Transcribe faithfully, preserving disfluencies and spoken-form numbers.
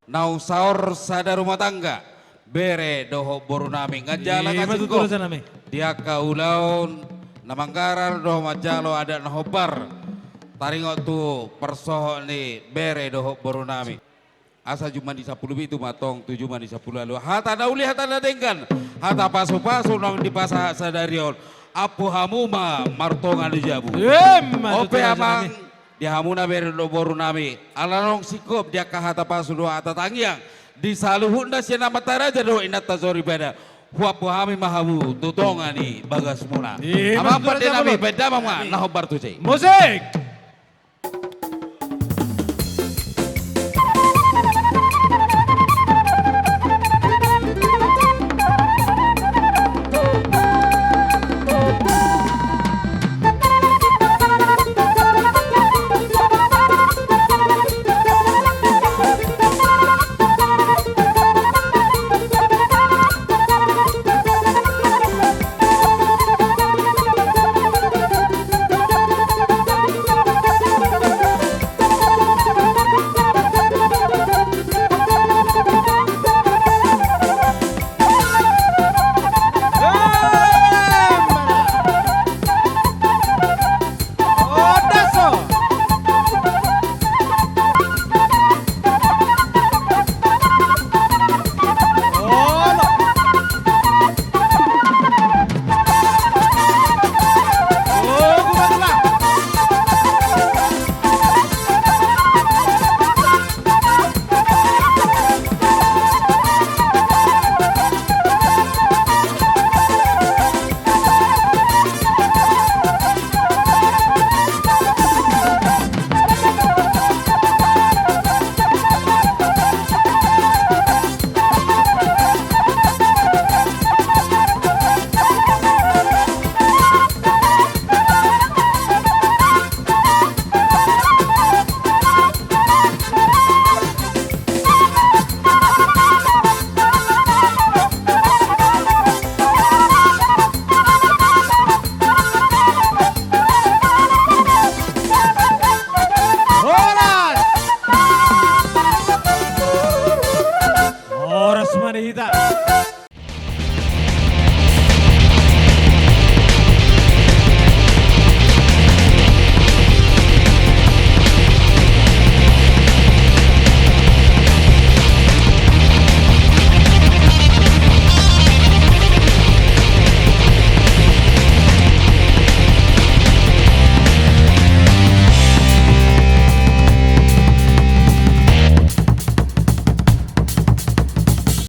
naung saor sada rumah tangga, bere dohot boru nami, nganjala. Ima tutu, raja nami. Di angka ulaon na manggarar dohot manjalo adat na hombar, taringot tu parsohot ni bere dohot boru nami. Asa jumadi sampulu pitu ma antong tu jumadi sampulu ualu. Hata na uli, hata na denggan, hata pasupasu naung dipasahat sadari on. Ampu hamu ma martonga ni jabu. Ima tutu, raja nami. Ope amang, di hamuna bere dohot boru nami, ala naung singkop di angka hata pasu dohot hata tangiang di saluhutna sian amanta raja dohot inanta soripada, huampu hami ma hamu tu tonga ni bagasmuna. Ima tutu, raja nami. Amang, pande nami, baen damang ma na hombar tu jei. Musik.